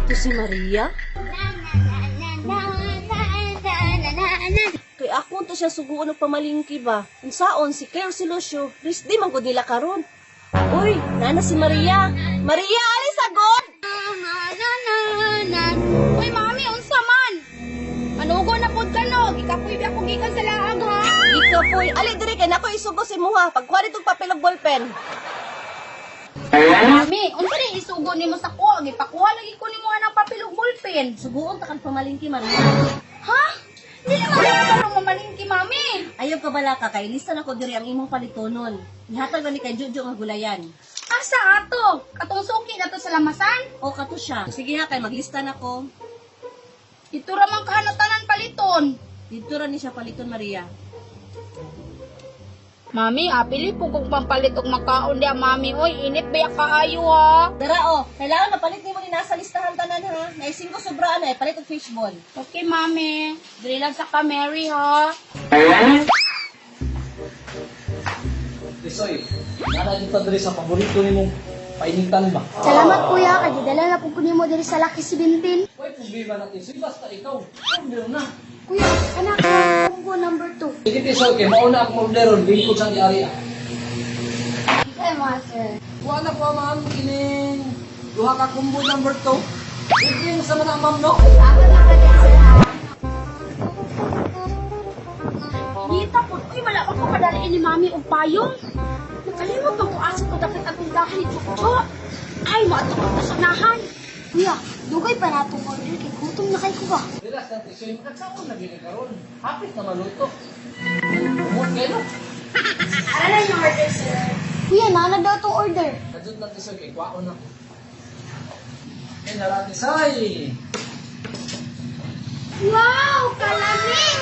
To si Maria? Kay ako to siya suguon og pamalingki ba? Unsaon si Claire si Lucio, rest day man gud nila karon. Uy, nana si Maria. Maria, ali sagod. Uy, mami, unsa man? Manugo na pud ka no. Gikapoy ba ako gikan sa laag ha? Ikapoy, ali diri kay nako isugo si muha. Pagkuha nitong papel ug ballpen. Mami, unsa ni isugo nimo sa kuha? Gipakuha lagi ko nimo anang papel ug ballpen. Suguon ta kang pamalingki, Maria. Ha? Dili man ako marunong mamalingki, mami. Ayaw ka bala ka kay lista na ko diri ang imong palitonon. Ihatag gani kay Jojo nga gulayan. Asa ato? Katong suki na to sa lamasan? O kato siya. Sige ha kay maglista na ko. Dito ra man kahanatanan paliton. Dito ra ni siya paliton, Maria. Mami, apili po kong pampalit og makaon diya, mami. Oy, init ba kaayo ha? Dara o, kailangan mapalit nimo ni nasa listahan tanan ha. Naising ko sobraan na eh, palit og fishball. Okay, mami. Dili lang sa ka, Mary, ha? Tisoy, nana dito diri sa paborito nimong painitan ba? Salamat kuya, kay gidala na pud ko nimo diri sa Lucky 17. Way problema na Tisoy, basta ikaw. Order na. Kuya, anak, combo number 2. Sige Tisoy, kay mauna akong orderon lingkod sa ari. Okay, mga sir. Kuha na ko ma'am kining duha ka combo number 2. Libre sa man ang ma'am no. Salamat na kayo, sir. ha? Nita po, uy, wala pa ko padalain ni mami og payong. Nakalimot man ko asa ko dapat atong dahan ni Chokcho. Ay, maato ko sa unahan. Kuya, dugay pa na atong order kay gutom na kay ko ba? Relax na Tisoy, makagsaon na gini karon. Hapit na maluto. Umot kayo no. Ara na yung order, sir. Kuya, nana daw atong order. Kadjut na Tisoy kay kuwaon na. Kay nara Tisoy. Wow, kalamig!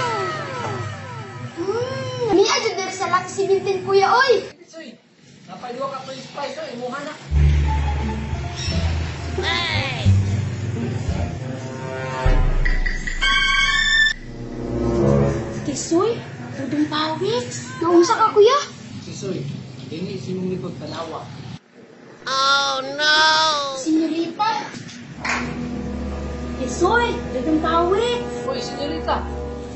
Niya jud diri sa Lucky 17 kuya oy. Tisoy, napay duha ka french fries oy, imuha na. Tisoy, tudong pawis. Naunsa ka kuya? Tisoy, dini si mong likod tanawa. Senyorita. Tisoy, dugong pawit. Uy, senyorita,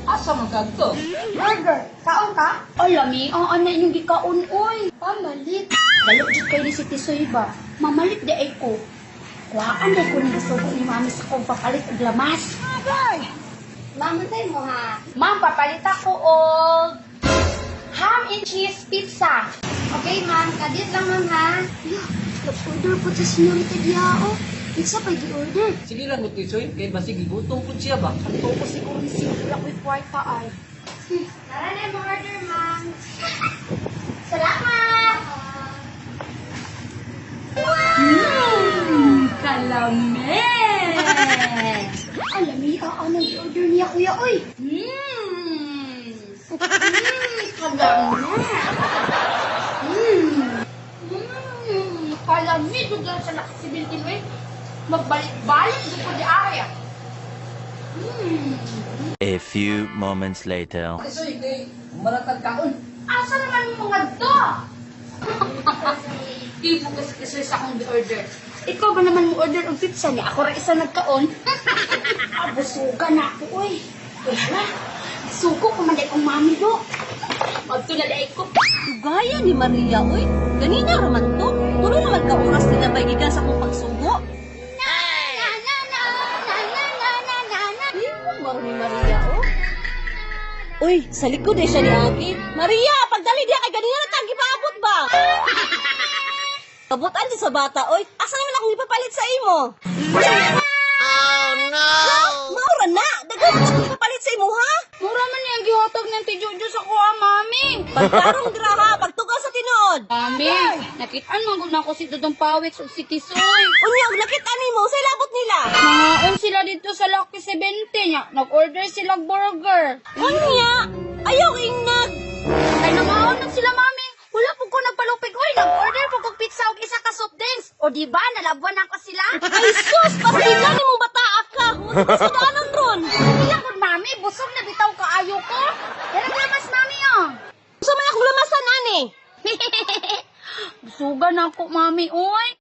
asa man kadto? Burger, kaon ka? Alami, ang ana inyong gikaon, oy. Pamalit. Dalo jud kay ni si Tisoy ba? Mamalit di ay ko. Kuhaan di ko ni gisugo ni mami sa kong papalit og lamas. Mamatay mo ha. Ma'am, papalit ako og ham and cheese pizza. Okay ma'am, kadit lang ma'am ha. Kuya, nag-order po sa senyorita diha oh. Pizza pa gi-order. Sige lang ko Tisoy, kay basig gigutom pud siya ba. Ato ko siguro ni Singapura ko'y kwarta ay. Tara na yung order ma'am. Salamat! Kalame! Alam niya, ano i-order niya kuya oy. Kalame! Kalame! Doon lang sa nakasibiltin mo eh. Magbalik-balik doon ko di area. A few moments later. Tisoy, kay maratag kaon. Asa naman yung mga do? Di mo kasi kasi sa akong order. Ikaw ba naman mo order ang pizza niya? Ako ra isa nagkaon. Abusugan na ako, oy. Uy, hala. Suko ko man kong mami do. Magto na dai ko. Dugaya ni Maria, uy. Ganina raman to. Tulo naman ka oras nila bay gikan sa akong pagsugo. Na na na na na na na na na. Ay, maro ni Maria, oh. Uy, sa likod eh siya ni Agi. Maria, pagdali diya kay ganina na tang gipaabot ba? Kabutan sa bata, oy. Asa naman akong ipapalit sa imo? Oh no! Maura na! Daghan na akong ipapalit sa imo, ha? Mura man niyang gihatag ng ti Jojo sa kuha, mami. Pagkarong dira ha, pagtugaw sa tinuod. Mami, nakitaan man gud nako si Dudong Pawit ug si Tisoy. Unya, og nakita nimo, say labot nila. Nangaon sila dito sa Lucky 70 niya. Nag-order sila burger. Unya, ayaw ingnag. Ay, nangaon na sila, mami. Wala po ko nagpalupig. Uy, nag-order po kog pizza og isa ka soft drinks. O di ba, nalabuan ako sila? Ay sus, pastilan nimo bataa ka. Sudaanon ron. Hindi lang gud, mami. Busog na bitaw kaayo ko. Pero lamas, mami, oh. Unsa man akong lamasan ani? Busugan ako, mami, uy.